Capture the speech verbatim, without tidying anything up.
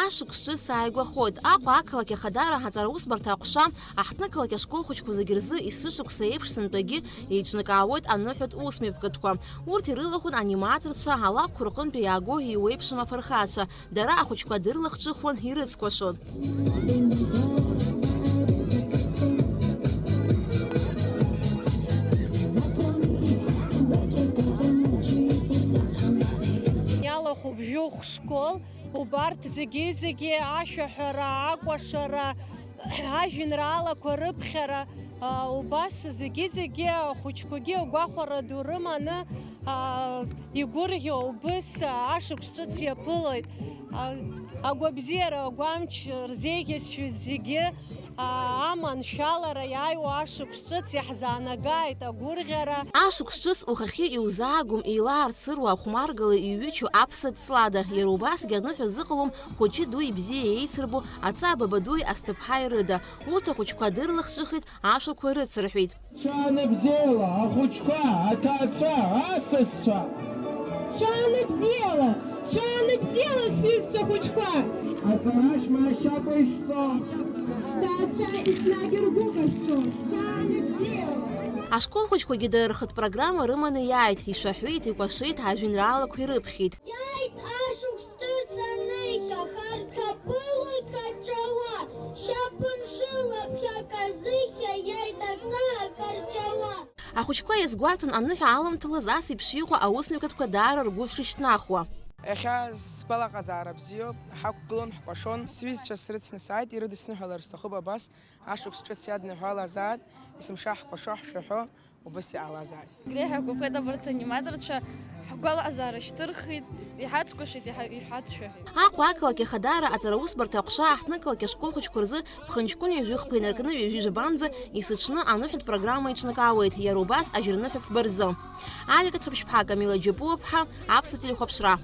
Ашықәс ҿыц ааигәахоит. Аҟәа ақалақь ахадара аҵара усбарҭа аҟәша, аҳҭнықалақь ашкол хәыҷқәа зегьы рзы есышықәса еиԥш сынтәагьы еиҿнакаауеит аныҳәатә усмҩаԥгатәқәа. Урҭ ирылахәын аниматорцәа, алакәқәа рҟынтәи иааго еиуеиԥшым афырхацәа, дара ахәыҷқәа дырлахҿыхуан, ирыцкәашон. Иалахәуп жәохә школ, убарҭ зегьы-зегьы ашәаҳәара, акәашара, ажәеинраалақәа рыԥхьара, а, убас зегьы-зегьы ахәыҷқәагьы агәахәара ду рыманы, а, игәырӷьо убыс, а, ашықәс ҿыц иаԥылоит. А, агәабзиара, агәамч рзеиӷьасшьоит зегьы, а, аманшәалара иааиуа ашықәс ҿыц иаҳзаанагааит агәырӷьара. Ашықәс ҿыц ухахьы иузаагом еилаарцыруа ахәмаргала иҩычу аԥса ҵлада, иара убасгьы аныҳәа зыҟалом хәыҷы дуи бзиа еицырбо аҵаа баба дуи асҭыԥҳаи рыда. Урҭ ахәыҷқәа дырлахҿыхит, ашәақәа рыцырҳәеит. Ҽаанбзиала, ахәыҷқәа, аҭаацәа, асасцәа! Ҽаанбзиала, ҽаанбзиала, сҩызцәа хәыҷқәа! Аҵарашә ма ашьапы ишәҵо! Ҳҭаацәа еснагь ргәы ҟазҵо, ҽаанбзиала! Ашкол хәыҷқәагьы дара рхатә программа рыманы иааит, ишәаҳәеит, икәашеит, ажәеинраалақәа ирыԥхьеит. Иааит ашықәс ҿыц аныхьа, харҭаԥылоит каҿауа, шьапымшыла ԥхьак азыхьа иааит аҵаа карҿауа. Ахәыҷқәа иазгәаҭон аныҳәа аламҭалаз ас еиԥш иҟоу аусмҩаԥгатәқәа даара ргәы шышьҭнахуа. Иахьа сгәалаҟазаара бзиоуп, ҳақәгылон, ҳкәашон. Сҩызцәа срыцны сааит, ирыдысныҳәалар сҭахуп абас, ашықәс ҿыц иадныҳәалазааит, есымша ҳкәашо, ҳшәаҳәо, убыс иҟалазааит. Греиҳа ҳгәаԥхеит абарҭ аниматорцәа, ҳгәалаҟазаара шьҭырхит, иҳацкәашеит, иҳа-, иҳацшәаҳәеит. Аҟәа ақалақь ахадара аҵара усбарҭа аҟәша аҳҭнықалақь ашкол хәыҷқәа рзы ԥхынҷкәын ҩажәихԥа инаркны ҩажәи жәабанӡа есыҽны аныҳәатә программа еиҿнакаауеит, иара убас ажьырныҳәа фба рзы. Алика Цәаԥшьԥҳа, Камила Џьапуаԥҳа, Аԥсуа телехәаԥшра.